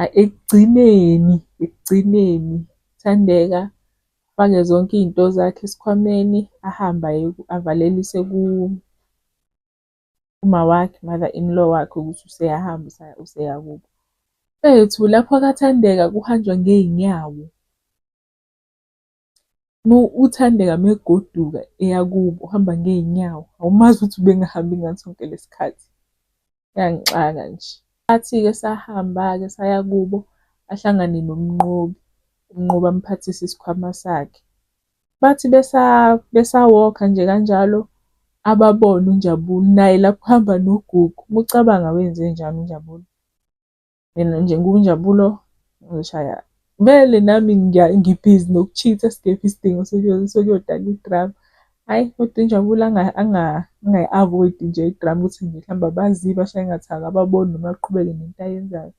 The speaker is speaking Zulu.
Ekugcineni, ekugcineni uThandeka afake zonke iy'nto zakhe esikhwameni, ahambe aye avalelise kuma wakhe, mother-in-law wakhe ukuthi useyahamba useya kubo. Mfethu lapho kaThandeka kuhanjwa ngey'nyawo. UThandeka uma egoduka eya kubo uhamba ngey'nyawo, awumazi ukuthi ubengahambi ngani sonke lesi khathi. Kuyangixaka nje. Athi-ke sahamba-ke saya kubo, ahlangane noMnqobi, uMnqobi amphathise isikhwama sakhe. Bathi besawokha nje kanjalo, ababone uNjabulo, naye lapho uhamba noGugu. Uma ucabanga wenzenjani uNjabulo? Mina nje ngiwuNjabulo ngishaya vele nami ngibhizi noku-cheat-a singekho isidingo sokuyodala idrama. Hhayi kodwa uNjabulo angayi-avoid-i nje idrama ukuthi nje mhlawumbe abaziba ashaye engathi akababoni noma aqhubeke nento ayenzayo.